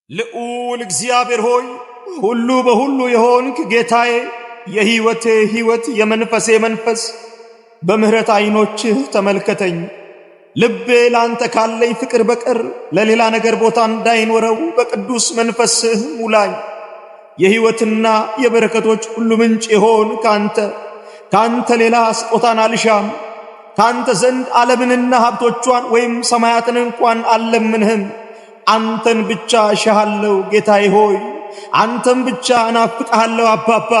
ልዑል እግዚአብሔር ሆይ፣ ሁሉ በሁሉ የሆንክ ጌታዬ፣ የሕይወቴ ሕይወት፣ የመንፈሴ መንፈስ፣ በምሕረት ዐይኖችህ ተመልከተኝ። ልቤ ለአንተ ካለኝ ፍቅር በቀር ለሌላ ነገር ቦታ እንዳይኖረው በቅዱስ መንፈስህ ሙላኝ። የሕይወትና የበረከቶች ሁሉ ምንጭ የሆንክ አንተ፣ ከአንተ ሌላ ስጦታን አልሻም። ከአንተ ዘንድ ዓለምንና ሀብቶቿን ወይም ሰማያትን እንኳን አልለምንህም። አንተን ብቻ እሻሃለሁ ጌታዬ ሆይ፣ አንተን ብቻ እናፍቅሃለሁ አባባ።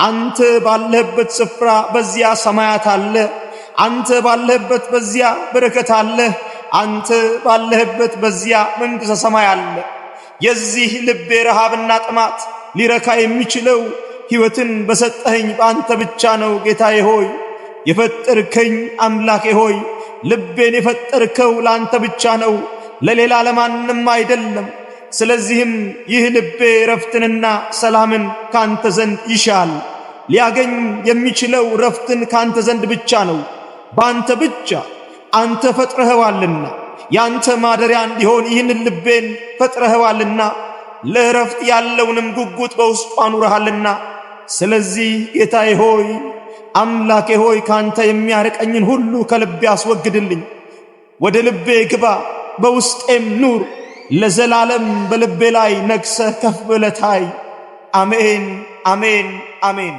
አንተ ባለህበት ስፍራ በዚያ ሰማያት አለ። አንተ ባለህበት በዚያ በረከት አለ። አንተ ባለህበት በዚያ መንግሥተ ሰማይ አለ። የዚህ ልቤ ረሃብና ጥማት ሊረካ የሚችለው ሕይወትን በሰጠኸኝ በአንተ ብቻ ነው ጌታዬ ሆይ። የፈጠርከኝ አምላኬ ሆይ፣ ልቤን የፈጠርከው ለአንተ ብቻ ነው፣ ለሌላ ለማንም አይደለም። ስለዚህም ይህ ልቤ ረፍትንና ሰላምን ካንተ ዘንድ ይሻል። ሊያገኝ የሚችለው ረፍትን ካንተ ዘንድ ብቻ ነው፣ በአንተ ብቻ። አንተ ፈጥረኸዋልና፣ ያንተ ማደሪያ እንዲሆን ይህንን ልቤን ፈጥረኸዋልና፣ ለእረፍት ያለውንም ጉጉት በውስጡ አኑረሃልና። ስለዚህ ጌታዬ ሆይ፣ አምላኬ ሆይ፣ ካንተ የሚያርቀኝን ሁሉ ከልቤ አስወግድልኝ። ወደ ልቤ ግባ፣ በውስጤም ኑር። ለዘላለም በልቤ ላይ ነግሰህ ከፍ ብለህ ታይ። አሜን፣ አሜን፣ አሜን።